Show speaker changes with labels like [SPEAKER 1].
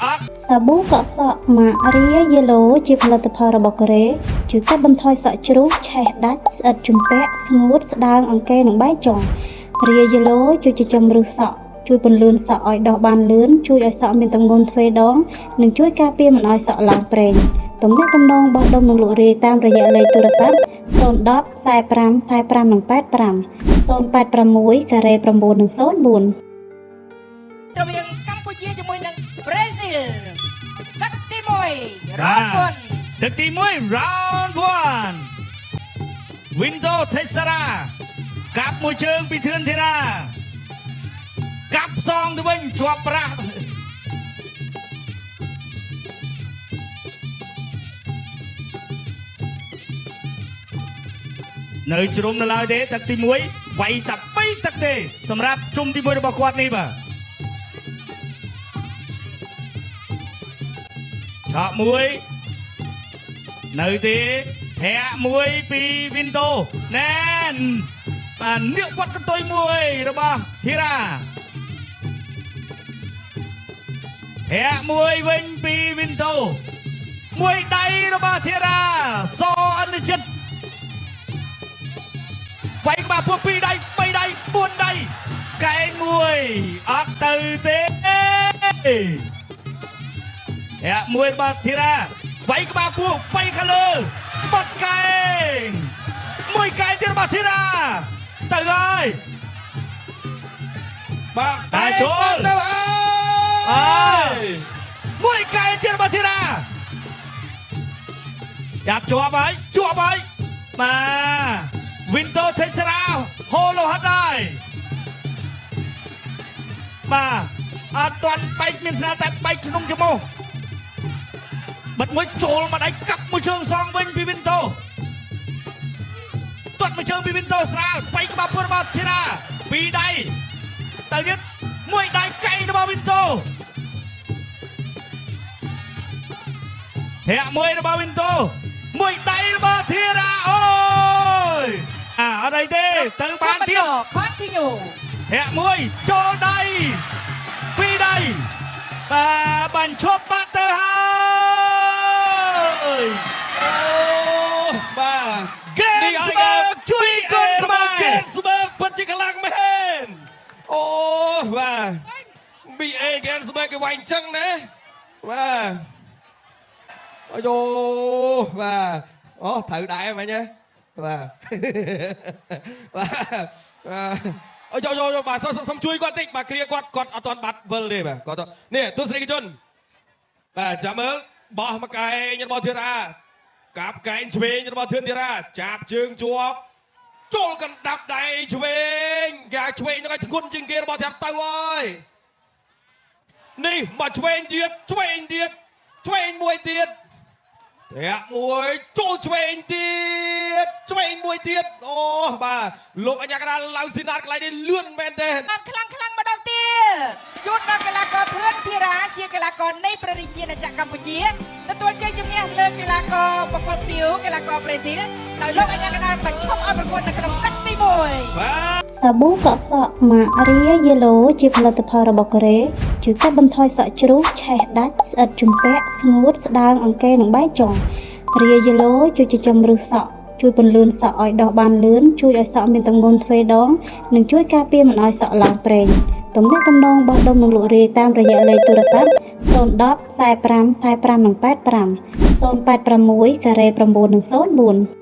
[SPEAKER 1] អត់
[SPEAKER 2] សាប៊ូកក់សក់ម៉ាករាយេឡូជាផលិតផលរបស់កូរ៉េជួយកាត់បន្ថយសក់ជ្រុះឆេះដាច់ស្អិតជំពាក់ស្ងួតស្ដើងអង្គែនិងបែកចុងរាយេឡូជួយចិញ្ចឹមឫសសក់ជួយពន្លឿនសក់ឲ្យដុះបានលឿនជួយឲ្យសក់មានទម្ងន់ទ្វេដងនិងជួយការពារមិនឲ្យសក់ឡើងប្រេងទំនាក់ទំនងបោះដុំនិងលក់រាយតាមរយៈលេខទូរស័ព្ទ010 45 45និង85 086ការ៉េ9និង04
[SPEAKER 3] រវាងកម្ពុជាជាមួយនឹងប្រេស៊ីលទឹកទី1 round 1
[SPEAKER 1] ទឹកទី1 round 1 Windows Tessera កាប់មួយជើងពីធឿនធីរ៉ាកាប់សងទៅវិញជាប់ប្រាស់នៅជ្រុំនៅឡើយទេទឹកទី1វាយតែ3ទឹកទេសម្រាប់ជុំទី1របស់គាត់នេះបាទឆក់មួយនៅទេធាក់មួយពីវិនតូណែនបាទនៀកវត្តកន្ទុយមួយរបស់ធីរ៉ាធាក់មួយវិញពីវិនតូមួយដៃរបស់ធីរ៉ាសអនុចិត្តវាយក្បាលពោះ2ដៃ3ដៃ4ដៃកែងមួយអត់ទៅទេធាក់មួយរបស់ធីរ៉ាវាយក្បាលពោះវាយខាងលើបាត់កែងមួយកែងទៀតរបស់ធីរ៉ាទៅហើយ
[SPEAKER 4] បាទ
[SPEAKER 1] តែចូល
[SPEAKER 4] ទៅហើយ
[SPEAKER 1] អើមួយកែងទៀតរបស់ធីរ៉ាចាប់ជាប់ហើយជាប់ហើយបាទវិនតូថេសរ៉ាហូលោហាត់ដែរបាទអត់ទាន់បែកមានស្នាតែបែកក្នុងច្រមុះបិទមួយចូលមកដៃកាប់មួយជើងសងវិញពីវិនតូទាត់មួយជើងពីវិនតូស្រាលបែកក្បាលពោះរបស់ធីរ៉ាពីរដៃទៅទៀតមួយដៃកែងរបស់វិនតូធាក់មួយរបស់វិនតូមួយដៃរបស់ធីរ៉ាអូយអាអត់អីទេទៅបានទៀត
[SPEAKER 3] Continue
[SPEAKER 1] ធាក់មួយចូលដៃពីរដៃបាទបានឈប់បាត់ទៅហើយ
[SPEAKER 4] អូបាទ
[SPEAKER 1] ហ្គេមស្មើជួយកូនខ្មែរ
[SPEAKER 4] ហ្គេនស្មើពិតជាខ្លាំងមែនអូបាទ BA ហ្គេនស្មើគេវាយអញ្ចឹងណាបាទអាយ៉ូបាទអូត្រូវដែរមិញណាបាទបាទបាទអូយោយោបាទសុំជួយគាត់តិចបាទគ្រាគាត់គាត់អត់ទាន់បាត់វិលទេបាទគាត់នេះទស្សនិកជនបាទចាំមើលបោះមកកែងរបស់ធីរ៉ាកាប់កែងឆ្វេងរបស់ធឿនធីរ៉ាចាប់ជើងជាប់ចូលកណ្ដាប់ដៃឆ្វេងគេឆ្វេងនឹងឲ្យធ្ងន់ជាងគេរបស់ធីរ៉ាទៅហើយនេះមកឆ្វេងទៀតឆ្វេងទៀតឆ្វេងមួយទៀតធាក់មួយចូលឆ្វេងទៀតឆ្វេងមួយទៀតអូបាទលោកអញ្ញាកដាលឡៅស៊ីណាតកន្លែងនេះលឿនមែនទេ
[SPEAKER 3] បានខ្លាំងខ្លាំងម្ដងទៀតជូនដល់កីឡាករធឿនធីរ៉ាជាកីឡាករនៃព្រះរាជាណាចក្រកម្ពុជាទទួលជ័យជំនះលើកីឡាករបង្គោលខៀវកីឡាករប្រេស៊ីលដោយលោកអញ្ញាកដាលបញ្ឈប់ឲ្យប្រកួតនៅក្នុងទឹកទី1
[SPEAKER 4] បាទ
[SPEAKER 2] សាប៊ូកក់សក់ម៉ាករាយេឡូជាផលិតផលរបស់កូរ៉េជួយកាត់បន្ថយសក់ជ្រុះឆេះដាច់ស្អិតជំពាក់ស្ងួតស្ដើងអង្គែនិងបែកចុងរាយេឡូជួយចិញ្ចឹមឫសសក់ជួយពន្លឿនសក់ឲ្យដុះបានលឿនជួយឲ្យសក់មានទម្ងន់ទ្វេដងនិងជួយការពារមិនឲ្យសក់ឡើងប្រេងទំនាក់ទំនងបោះដុំនិងលក់រាយតាមរយៈលេខទូរស័ព្ទ010 45 45និង85 086ការ៉េ9និង04